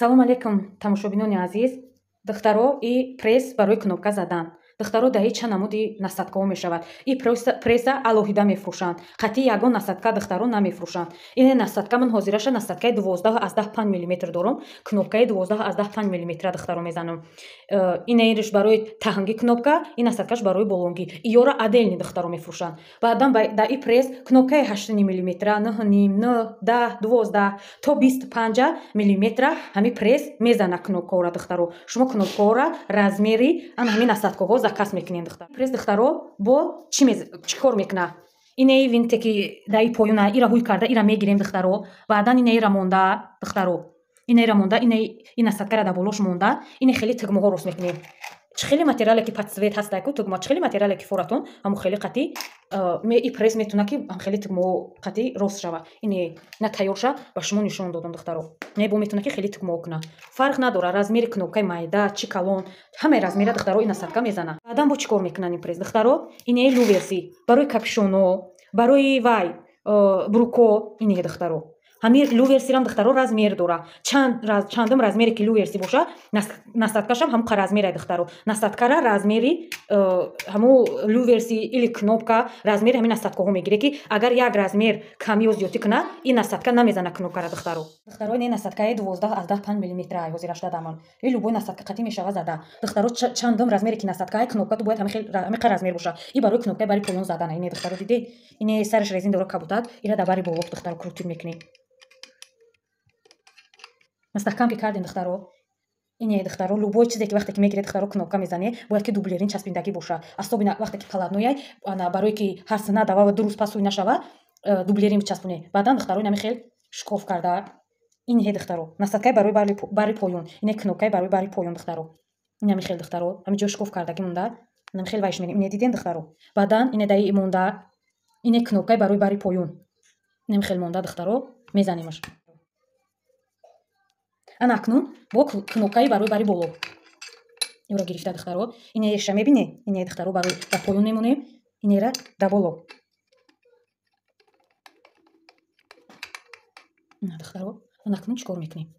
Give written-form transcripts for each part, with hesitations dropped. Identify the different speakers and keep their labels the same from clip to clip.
Speaker 1: Салом алейкум, тамошобинони азиз. Духтаро, и пресс барои кнопка задан. Духтаро, даҳи чанд намуди насадкаҳо мешавад. И пресса алоҳида мефурӯшанд. Қатъи ягон насадка, духтаро, намефурӯшанд. Ин насадка ман ҳозираша насадкаи 12,5 миллиметр дорам. Кнопкаи 12,5 миллиметра, духтаро, мезанам. Инаирш барои таҳанги кнопка, ин насадкаш барои болонгӣ. Иёра отдельно, духтаро, мефурӯшанд. Баъдан дар и пресс кнопкаи 8 миллиметра, 9,5, 9, 10, 12 то 25 миллиметра ҳами пресс мезана кнопкаҳоро, духтаро. Шумо кнопкаҳоро размери ана ҳамин насадкаҳо заказ мекунем, духтар. Пресс, духтаро, бо чӣ кор мекуна? Инаи винте ки даи поёна, ира ҳуй карда, ира мегирем, духтаро. Баъдан инаира монда, духтаро, инаира монда, инаи ин насадкара дар болош монда, ине хеле тугмаҳо рост мекунем. Чӣ хеле материале ки под цвет ҳастаку тугма, чӣ хеле материале ки форатон, ҳамун хеле қатӣ и пресс метавона ки хеле тугмаҳо қатӣ рост шава. Ине на тайёр ша, ба шумо нишон додам, духтаро. Не бо метавона ки хеле тугмаҳо куна. Фарқ надора размери кнопкаи майда чӣ калон, ҳамаи размера, духтаро, ин насадка мезана. Баъдан бо чӣ кор мекунанд ин пресс, духтаро? Ине люверси барои капюшоно, барои вай бруко. Ине, духтаро, ҳамин люверсирам, духтаро, размер дора. Чандум размере ки люверси боша, насадкашам ҳамуқа размера, духтаро. Насадкара размери ҳаму люверси или кнопка размери ҳамин насадкаҳо мегире, ки агар як размер камӣ ё зиёдтӣ куна, ин насадка намезана кнопкара, духтаро. Духтаро, ин насадкаи 12,5 миллиметра ҳозираш дадаман. И любой насадка қатӣ мешава зада, духтаро. Чандум размере ки насадкаи кнопкату бояд ҳамиқа размер боша. И барои кнопкаи бари поён задана. Ине, духтаро, дидед, ине сараш резин дора, кабутак. Ира дар бари боло, духтаро, крутить мекунем. Мустаҳкам ки кардем, духтаро, ине, духтаро, любой чизе ки вақте ки мегиред, духтаро, кнопка мезане, бояд ки дублерин часпиндагӣ боша, особенно вақте ки полотнояй, ана барое ки ҳарс надава ва 2 рӯз пас ҳуй нашава, дублерин бичаспоне. Баъдан, духтаро, инами хел шкоф карда. Инҳе, духтаро, насадкаи барои бари поён, ине кнопкаи барои бари поён, духтаро. Инами хел, духтаро, ҳамин ҷо шкоф кардагӣ монда, инами хел вайш менем. Ине дидем, духтаро. Баъдан ине даи монда, ине кнопкаи барои бари поён, инами хел монда, духтаро, мезанемаш. Ана акнун бо кнопкаи барои бари боло инро гирифта, духтаро, инеша мебине. Ине, духтаро, барои дар поён мемонем, инера дар боло. Духтаро, ана акнун чӣ кор мекунем?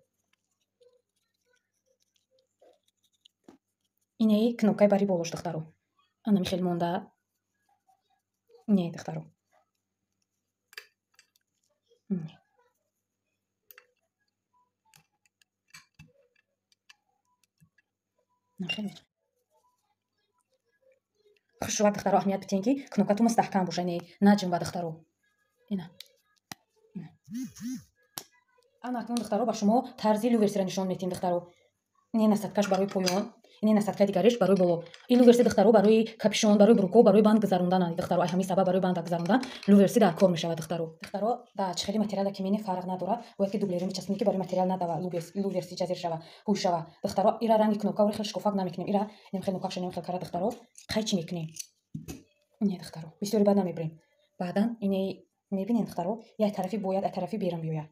Speaker 1: Инеи кнопкаи бари болош, духтаро, ана михел монда. Ине, духтаро, хушрӯак, духтаро, аҳамият битен, ки кнопкату мустаҳкам боша, не наҷунба, духтаро. Ина ана акнун, духтаро, ба шумо тарзи люверсиро нишон метиҳем, духтаро. Ине насадкаш барои поён, ине насадкаи дигариш барои боло. Ин люверси, духтаро, барои капюшон, барои бруко, барои банд гузарондан, духтаро. Ай ҳамин сабаб барои банд гузарондан люверси дар кор мешавад, духтаро. Духтаро, да чӣ хели материале ки мене, фарқ надорад, бояд ки дублерин бичаспонӣ, ки барои материал надава, люверси ҷазир шава, ҳуй шава. Духтаро, ира ранги кнопкаро хел шкофак намекунем. Ира нем хел нукакша, нем хел кара, духтаро, қайчи мекунем. Ине, духтаро, бисёри бад намебирем. Баъдан ине мебинем, духтаро, як тарафи бояд ай тарафи берун биёяд.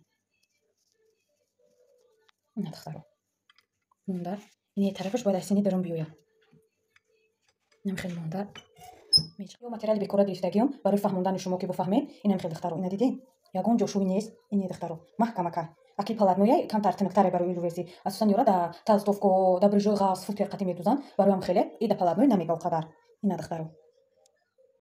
Speaker 1: Ина, духтаро, монда, ине тарафаш бояд аз сини дарун биёяд. Инам хел монда. Ё материали бекора гирифтагиам барои фаҳмондани шумо, ки буфаҳмед. Инам хел, духтаро, ина дидем, ягон ҷошӯй нест. Ине, духтаро, маҳкамака. Аки полотноя камтар тинуктаре барои люверси, асосан ёра да толстовко, да брижои ғафс, футер қатӣ медузанд. Барои ҳам хеле и да полотной намега оқадар. Ина, духтаро.